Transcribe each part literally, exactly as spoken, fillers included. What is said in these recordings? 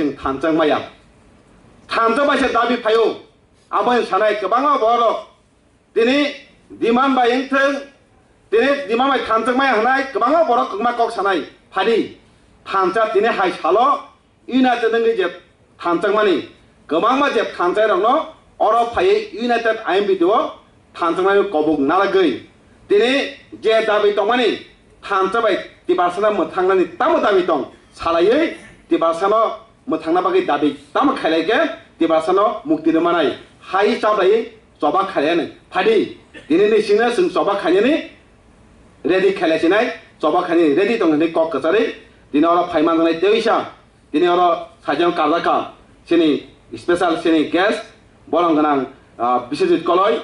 chwng thanchak maya. Thanchak bai se dabi phaio. Abo wng sanai kwbangma borok tini demand bai wng thwng, tini demand bai thanchak maya hwnai kwbangma borok kwbangma kok sanai. Phadi thansa tini hai salo United wngwi je thanchakmani, kwbangma je thanchairokno oro phaiwi United I M P T o thanchaknai kobok narwgwi tini je dabi tongmani thansa bai Tiprasano mwthangnani tamo dabi tong salaiwi Tiprasano mwthangna bagwi dabi tamo khailai khe Tiprasano mukti rwmanai hai chaplaiwi choba khailaiani phadi tini ni sino chwng choba khainani ready khailai sinai choba khainani ready tong hinwi kok kwcharwi tini oro phai manjaknai teisa. Tini oro sajwk karjakha chini special chini guest, borok gwnang, ah, Biswajit Koloi,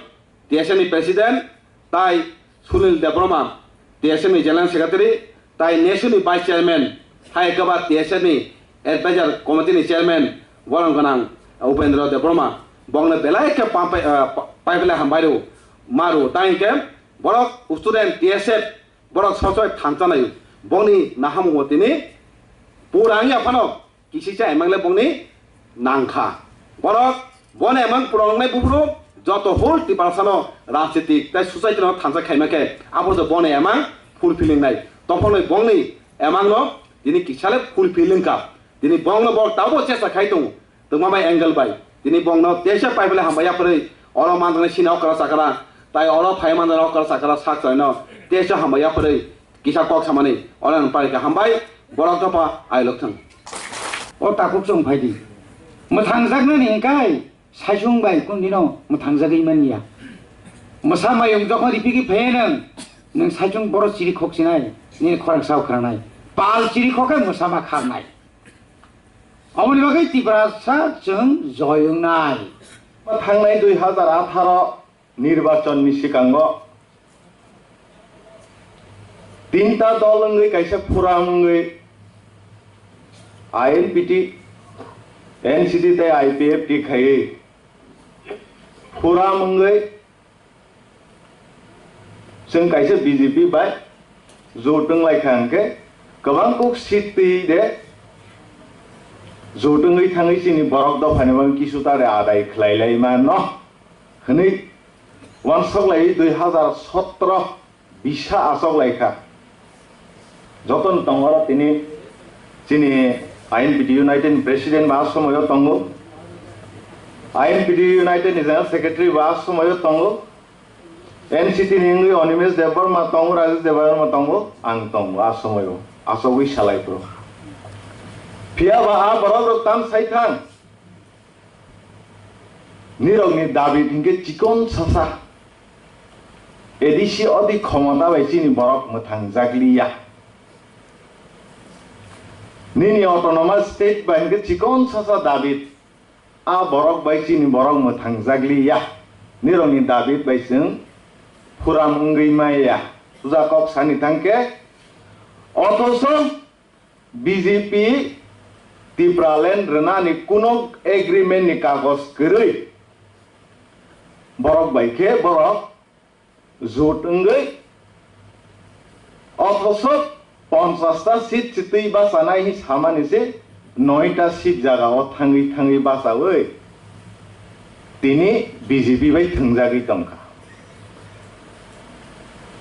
T S F ni President, tai Sunil Debbarma, T S F ni General Secretary, tai N S U ni Vice Chairman, hai khe ba T S F ni Advisor Committee ni Chairman, borok gwnang Upendra Debbarma, bokno belai khe pampai-, ah, pa-, paipele hambai rw, ma rw, tai hwnkhe borok student T S F Borok sosoi thansa naio. Bongni nahamung tini pura wngya phano kisisa emang le bongni nangkha. Borok boni emang pura wngnai buphuru joto whole Tiprasano rajnitik tei society no thansa khaima khe abo se boni emang fulfilling nai. Tongphongnai bongni emang no tini kisa le fulfilling kha. Tini bongno borok tabuk chesta khai tongo. Twma bai angle bai. Tini bongno teisa paipele hambai yapharwi oro manjaknai sini okra chakra, tai oro phai manjaknai okra chakra sak chwraino teisa hambai yapharwi kisa kok samani oro ang parika hambai, borok dopha ailok thang. O takhuk chwng phaidi. Mwthangjaknani hwnkhe saichung bai kundino mwthangjagwi manya. Mwsa mayung jokhon ripigwi phaiya nwng, nwng saichung borok chiri khok sinai, nini khorang sao khranai. Pal chiri khok khe mwsa ma kharnai. Aboni bagwi Tiprasa chwng joy wngnai. Thangnai dui hazar atharo nirbachon ni sikango tinta dol wngwi kaisa phuram wngwi I N P T, N C T tei I P F T khaiwi phuram wngwi Chwng kaisa B J P bai jot wng lai kha hwnkhe kwbang kuk seat twi de jot wngwi thangwi chini borok dophani bagwi kisu ta de adai khlai lai mano hwnwi uansuk lai dui hazar sotro bisa achuk lai kha. Jotono tongo oro tini chini I N P T United ni President ba a somoyo tongo, I N P T United ni General Secretary ba a somoyo tongo, N C T ni wngwi Animesh Debbarma tongo, Rajesh Debbarma tongo, ang tongo a somoyo, achugwi salai phuru. Phiya ba a borok rok tam sai thang, nirok ni dabi hinkhe chikon sasa. A D C odi khomota bai chini borok mwthang jakliya. Nini autonomous state bai hwnkhe chikon sasa David. A borok bai chini borok mwthang jakliya. Nirokni David bai chwng phuram wngwi maya. Suja kok sani thangkhe, othoso B J P Tipraland rwnani kuno agreement ni kagoj kwrwi. Borok bai khe borok jot wngwi, othoso ponchash ta seat se twi bachanai hi samani se noita seat jagao thangwi thangwi bachawi tini B J P bai thwngjagwi tongkha.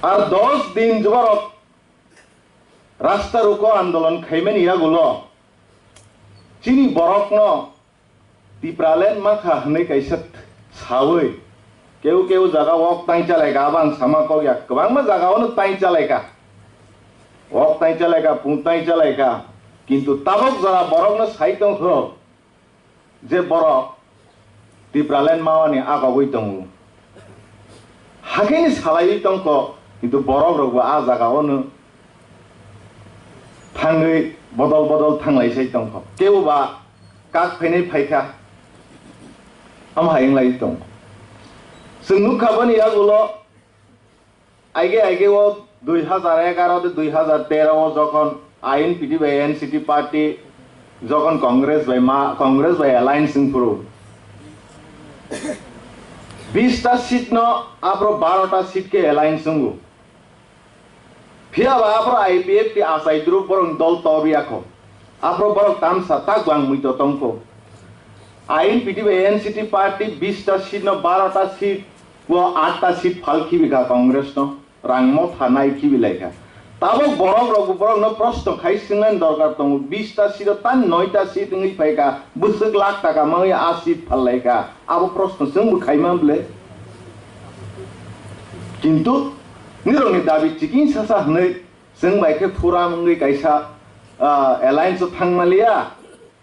Ar dos din borok rasta roko andolon khaimani yagulo chini borokno Tipraland makha hwnwi kaisa sawi, keu keu jaga wok taing chalaikha, abo ang sama kok ya, kwbangma jaga ono taing chalaikha, wok taing chalaikha, pung taing chalaikha, kintu tabok jora borokno sai tongkho je borok Tipraland mawani agogwi tongo. Hakhe ni salaiwi tongkho, kintu borok rokbo a jaga ono thangwi bodol bodol thanglai sai tongkho. Kebo ba kak phainai phaikha, omo hai wnglai tongkho. Chwng nukha boni yagulo aige aige o dui hazar egaro de dui hazar tero o jokhon I N P T bai N C T party jokhon Congress bai ma, Congress bai alliance wngphuru bis ta seat no aphuru baro ta seat khe alliance wngo. Phiya ba aphuru I P F T achai dru borok dol tob yakho. Aphro borok tamsa tak bang muito tongkho. Ain piti bai N C T party bish ta seat no baro ta seat o aat ta seat phal khibi kha Congress no. Rang motha nai khibi lai kha. Tabok borok rok borok no proshno khai swngnani dorkar tongo. Bish ta seat o tan noi ta seat wngwi phai kha. Bwswk lakh taka mangwi a seat phal lai kha. Abo proshno chwng bo khai man ble. Kintu nirokni dabi chikingsa sa hwnwi chwng bai khe phuram wngwi kaisa, ah, alliance o thang maliya.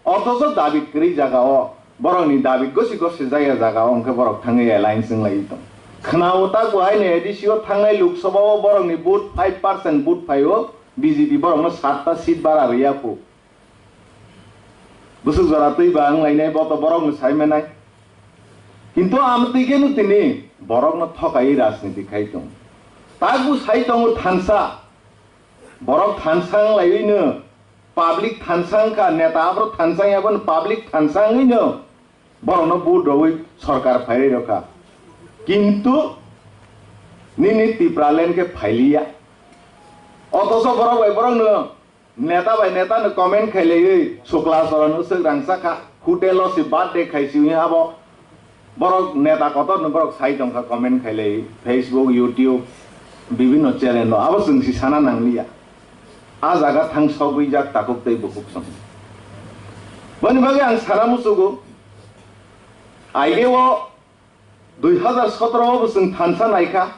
Othocho David kwrwi jaga o, borokni David gosi gosi jaya jaga o hwnkhe borok thangwi alliance wnglaio tong. Khwnao tak bo haino A D C o thangnai Lok Sabha o borokni vote five percent vote phaio, B J P borokno satta seat bara rwya phu. Bwswk jora twi ba wnglainai bo to borokno saimanai. Kintu amtwi khe no tini borokno thokaiwi rajniti khai tong. Tak bo sai tongo thansa. Borok thansa wng laiwi no, public thansa wng kha, neta aphro thansa wng ya, bono public thansa wngwi no borokno vote rwwi sorkar phairwi rw kha. Kintu nini Tipraland khe phailiya. Othocho borok bai borok no neta bai neta no comment khai laiwi Sukla Charan uswk rangchak kha, hotel o se birthday khai si wngya abo. Borok neta kotor no borok sai tongkha comment khailai Facebook, YouTube, bibhinno channel no. Abo chwng si sana nangliya. A jaga thang sogwi jak takhuk tei bukhuk song. Boni bagwi ang sana muchugo. Aige o dui hazar sotoro o bo chwng thansa naikha.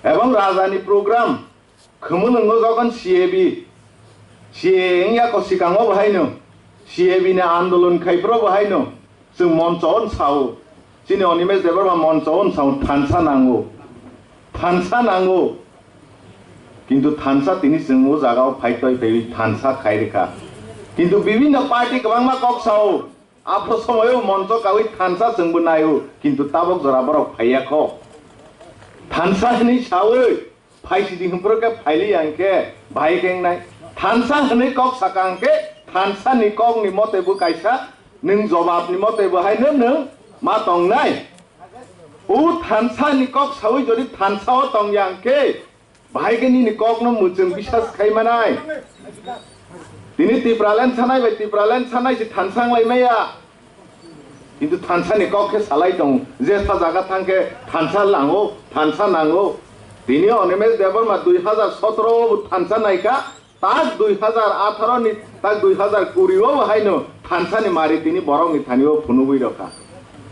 Ebong raja ni program Khumulwngo jogon C A B, C A A wngya ko sikango bo haino, C A B ni andolon khai phro bo haino, chwng moncho on sao, chini Animesh Debbarma moncho on sao thansa nango, thansa nango, kintu thansa tini chwng o jaga o phai toi phaiwi thansa khai rwkha, kintu bibhinno party kwbangma kok sao, aphro somoio moncho kawi thansa chwngbo naio, kintu tabok jora borok phaiya kho, thansa hinwi sawi. Phaisidi hwnphro khe phaili ang khe bahai khe wngnai. Thansa hwnwi kok saka ang khe thansa ni kok ni mote bo kaisa nwng jobab ni mote bo hai nwng nwng ma tongnai. O thansa ni kok sawi jodi thansa o tong yang khe bahai khe nini kok no mwchwng bisas khai manai. Tini Tipraland sanai bai Tipraland sanai se thansa wng lai maya. Kintu thansa ni kok khe salai tongo, jesa jaga thang khe thansa nango, thansa nango. Tini Animesh Debbarma dui hazar sotoro o bo thansa naikha, tak dui hazar atharo ni, tak dui hazar kuri o bo haino thansa ni mari tini borok ni thani o phunugwi rokha.